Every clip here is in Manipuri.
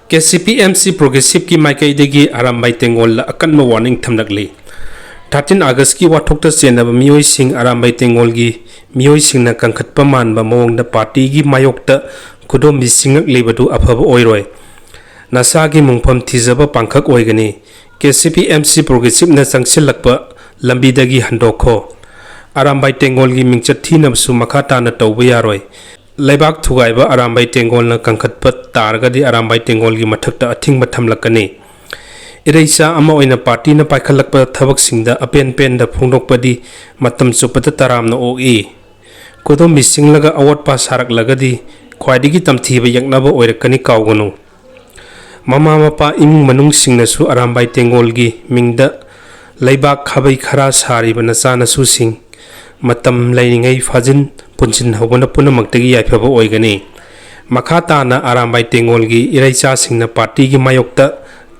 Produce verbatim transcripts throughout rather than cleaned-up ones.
ꯀꯦ ꯁꯤ ꯄꯤ ꯑꯦꯝ ꯁꯤ ꯄ꯭ꯔꯣꯒ꯭ꯔꯦꯁꯤꯞꯀꯤ ꯃꯥꯏꯀꯩꯗꯒꯤ ꯑꯔꯥꯝꯕꯥꯏ ꯇꯦꯡꯒꯣꯜꯗ ꯑꯀꯟꯕ ꯋꯥꯔꯅꯤꯡ ꯊꯝꯂꯛꯂꯤ꯫ ꯊꯥꯔꯇꯤꯟ ꯑꯥꯒꯁꯀꯤ ꯋꯥꯊꯣꯛꯇ ꯆꯦꯟꯅꯕ ꯃꯤꯑꯣꯏꯁꯤꯡ ꯑꯔꯥꯝꯕꯥꯏ ꯇꯦꯡꯒꯣꯜꯒꯤ ꯃꯤꯑꯣꯏꯁꯤꯡꯅ ꯀꯟꯈꯠꯄ ꯃꯥꯟꯕ ꯃꯑꯣꯡꯗ ꯄꯥꯔꯇꯤꯒꯤ ꯃꯥꯌꯣꯛꯇ ꯈꯨꯗꯣꯝꯕꯤ ꯁꯤꯡꯉꯛꯂꯤꯕꯗꯨ ꯑꯐꯕ ꯑꯣꯏꯔꯣꯏ꯫ ꯅꯁꯥꯒꯤ ꯃꯣꯡꯐꯝ ꯊꯤꯖꯕ ꯄꯥꯡꯈꯛ ꯑꯣꯏꯒꯅꯤ꯫ ꯀꯦ ꯁꯤ ꯄꯤ ꯑꯦꯝ ꯁꯤ ꯄ꯭ꯔꯣꯒ꯭ꯔꯦꯁꯤꯞꯅ ꯆꯪꯁꯤꯜꯂꯛꯄ ꯂꯝꯕꯤꯗꯒꯤ ꯍꯟꯗꯣꯛꯈꯣ꯫ ꯑꯔꯥꯝꯕꯥꯏ ꯇꯦꯡꯒꯣꯜꯒꯤ ꯃꯤꯡꯆꯠ ꯊꯤꯅꯕꯁꯨ ꯃꯈꯥ ꯇꯥꯅ ꯇꯧꯕ ꯌꯥꯔꯣꯏ꯫ ꯂꯩꯕꯥꯛ ꯊꯨꯒꯥꯏꯕ ꯑꯔꯥꯝꯕꯥꯏ ꯇꯦꯡꯒꯣꯜꯅ ꯀꯟꯈꯠꯄ ꯇꯥꯔꯒꯗꯤ ꯑꯔꯥꯝꯕꯥꯏ ꯇꯦꯡꯒꯣꯜꯒꯤ ꯃꯊꯛꯇ ꯑꯊꯤꯡꯕ ꯊꯝꯂꯛꯀꯅꯤ꯫ ꯏꯔꯩꯆꯥ ꯑꯃ ꯑꯣꯏꯅ ꯄꯥꯔꯇꯤꯅ ꯄꯥꯏꯈꯠꯂꯛꯄ ꯊꯕꯛꯁꯤꯡꯗ ꯑꯄꯦꯟ ꯄꯦꯟꯗ ꯐꯣꯡꯗꯣꯛꯄꯗꯤ ꯃꯇꯝ ꯆꯨꯞꯄꯗ ꯇꯔꯥꯝꯅ ꯑꯣꯛꯏ꯫ ꯈꯨꯗꯣꯝꯕꯤ ꯆꯤꯡꯂꯒ ꯑꯋꯣꯠꯄ ꯁꯥꯔꯛꯂꯒꯗꯤ ꯈ꯭ꯋꯥꯏꯗꯒꯤ ꯇꯝꯊꯤꯕ ꯌꯦꯛꯅꯕ ꯑꯣꯏꯔꯛꯀꯅꯤ, ꯀꯥꯎꯒꯅꯨ꯫ ꯃꯃꯥ ꯃꯄꯥ ꯏꯃꯨꯡ ꯃꯅꯨꯡꯁꯤꯡꯅꯁꯨ ꯑꯔꯥꯝꯕꯥꯏ ꯇꯦꯡꯒꯣꯜꯒꯤ ꯃꯤꯡꯗ ꯂꯩꯕꯥꯛ ꯈꯥꯕꯩ ꯈꯔꯥ ꯁꯥꯔꯤꯕ ꯅꯆꯥꯅꯁꯨꯁꯤꯡ ꯃꯇꯝ ꯂꯩꯔꯤꯉꯩ ꯐꯥꯖꯤꯟ ꯄꯨꯟꯁꯤꯟꯍꯧꯕꯅ ꯄꯨꯝꯅꯃꯛꯇꯒꯤ ꯌꯥꯏꯐꯕ ꯑꯣꯏꯒꯅꯤ꯫ ꯃꯈꯥ ꯇꯥꯅ ꯑꯔꯥꯝꯕꯥꯏ ꯇꯦꯡꯒꯣꯜꯒꯤ ꯏꯔꯩꯆꯥꯁꯤꯡꯅ ꯄꯥꯔꯇꯤꯒꯤ ꯃꯥꯌꯣꯛꯇ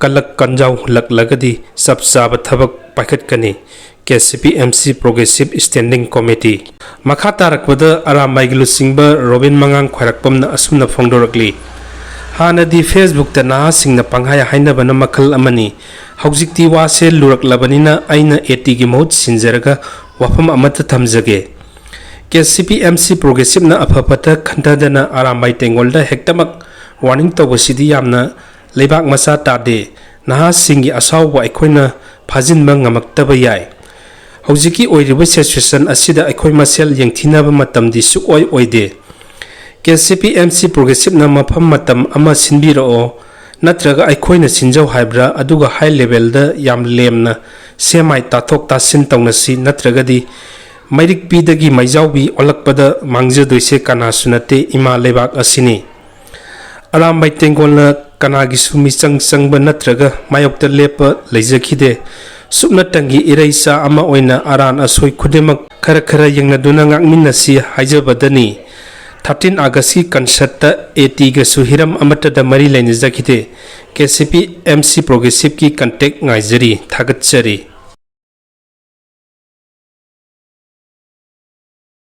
ꯀꯜꯂꯛ ꯀꯟꯖꯥꯎ ꯍꯨꯜꯂꯛꯂꯒꯗꯤ ꯆꯞ ꯆꯥꯕ ꯊꯕꯛ ꯄꯥꯏꯈꯠꯀꯅꯤ꯫ K C P M C progressive standing committee. ꯃꯈꯥ ꯇꯥꯔꯛꯄꯗ ꯑꯔꯥꯝꯕꯥꯏꯒꯤ ꯂꯨꯆꯤꯡꯕ ꯔꯣꯕꯤꯟ ꯃꯉꯥꯡ ꯈ꯭ꯋꯥꯏꯔꯥꯛꯄꯝꯅ ꯑꯁꯨꯝꯅ ꯐꯣꯡꯗꯣꯔꯛꯂꯤ꯫ ꯍꯥꯟꯅꯗꯤ ꯐꯦꯁꯕꯨꯛꯇ ꯅꯍꯥꯁꯤꯡꯅ ꯄꯪꯍꯥꯏ ꯍꯥꯏꯅꯕꯅ ꯃꯈꯜ ꯑꯃꯅꯤ꯫ ꯍꯧꯖꯤꯛꯇꯤ ꯋꯥꯁꯦ ꯂꯨꯔꯛꯂꯕꯅꯤꯅ ꯑꯩꯅ ꯑꯦ ꯇꯤꯒꯤ ꯃꯍꯨꯠ ꯁꯤꯟꯖꯔꯒ ꯋꯥꯐꯝ ꯑꯃꯠꯇ ꯊꯝꯖꯒꯦ꯫ ꯀꯦ ꯁꯤ ꯄꯤ ꯑꯦꯝ ꯁꯤ ꯄ꯭ꯔꯣꯒ꯭ꯔꯦꯁꯤꯞꯅ ꯑꯐ ꯐꯠꯇ ꯈꯟꯊꯗꯅ ꯑꯔꯥꯝꯕꯥꯏ ꯇꯦꯡꯒꯣꯜꯗ ꯍꯦꯛꯇꯃꯛ ꯋꯥꯔꯅꯤꯡ ꯇꯧꯕꯁꯤꯗꯤ ꯌꯥꯝꯅ ꯂꯩꯕꯥꯛ ꯃꯆꯥ ꯇꯥꯗꯦ꯫ ꯅꯍꯥꯁꯤꯡꯒꯤ ꯑꯁꯥꯎꯕ ꯑꯩꯈꯣꯏꯅ ꯐꯥꯖꯤꯟꯕ ꯉꯝꯃꯛꯇꯕ ꯌꯥꯏ꯫ ꯍꯧꯖꯤꯛꯀꯤ ꯑꯣꯏꯔꯤꯕ ꯁꯤꯆꯨꯋꯦꯁꯟ ꯑꯁꯤꯗ ꯑꯩꯈꯣꯏ ꯃꯁꯦꯜ ꯌꯦꯡꯊꯤꯅꯕ ꯃꯇꯝꯗꯤ ꯁꯨꯛꯑꯣꯏ ꯑꯣꯏꯗꯦ꯫ ꯀꯦ ꯁꯤ ꯄꯤ ꯑꯦꯝ ꯁꯤ ꯄ꯭ꯔꯣꯒ꯭ꯔꯦꯁꯤꯞꯅ ꯃꯐꯝ ꯃꯇꯝ ꯑꯃ ꯁꯤꯟꯕꯤꯔꯛꯑꯣ, ꯅꯠꯇ꯭ꯔꯒ ꯑꯩꯈꯣꯏꯅ ꯁꯤꯟꯖꯧ ꯍꯥꯏꯕ꯭ꯔꯥ? ꯑꯗꯨꯒ ꯍꯥꯏ ꯂꯦꯚꯦꯜꯗ ꯌꯥꯝ ꯂꯦꯝꯅ ꯁꯦꯝ ꯑꯥꯏ ꯇꯥꯊꯣꯛ ꯇꯥꯁꯤꯟ ꯇꯧꯅꯁꯤ, ꯅꯠꯇ꯭ꯔꯒꯗꯤ ꯃꯩꯔꯤꯛꯄꯤꯗꯒꯤ ꯃꯩꯖꯥꯎꯕꯤ ꯑꯣꯜꯂꯛꯄꯗ ꯃꯥꯡꯖꯗꯣꯏꯁꯦ ꯀꯅꯥꯁꯨ ꯅꯠꯇꯦ, ꯏꯃꯥ ꯂꯩꯕꯥꯛ ꯑꯁꯤꯅꯤ꯫ ꯑꯔꯥꯝꯕꯥꯏ ꯇꯦꯡꯒꯣꯜꯅ ꯀꯅꯥꯒꯤꯁꯨ ꯃꯤꯆꯪ ꯆꯪꯕ ꯅꯠꯇ꯭ꯔꯒ ꯃꯥꯌꯣꯛꯇ ꯂꯦꯞꯄ ꯂꯩꯖꯈꯤꯗꯦ꯫ ꯁꯨꯞꯅꯇꯪꯒꯤ ꯏꯔꯩꯆꯥ ꯑꯃ ꯑꯣꯏꯅ ꯑꯔꯥꯟ ꯑꯁꯣꯏ ꯈꯨꯗꯤꯡꯃꯛ ꯈꯔ ꯈꯔ ꯌꯦꯡꯅꯗꯨꯅ ꯉꯥꯛꯃꯤꯟꯅꯁꯤ ꯍꯥꯏꯖꯕꯗꯅꯤ꯫ ꯊꯥꯔꯇꯤꯟ ꯑꯥꯒꯁꯀꯤ ꯀꯟꯁꯔꯠꯇ ꯑꯦ ꯇꯤꯒꯁꯨ ꯍꯤꯔꯝ ꯑꯃꯠꯇꯗ ꯃꯔꯤ ꯂꯩꯅꯖꯈꯤꯗꯦ꯫ ꯀꯦ ꯁꯤ ꯄꯤ ꯑꯦꯝ ꯁꯤ ꯄ꯭ꯔꯣꯒ꯭ꯔꯦꯁꯤꯞꯀꯤ ꯀꯟꯇꯦꯛ ꯉꯥꯏꯖꯔꯤ꯫ ꯊꯥꯒꯠꯆꯔꯤ꯫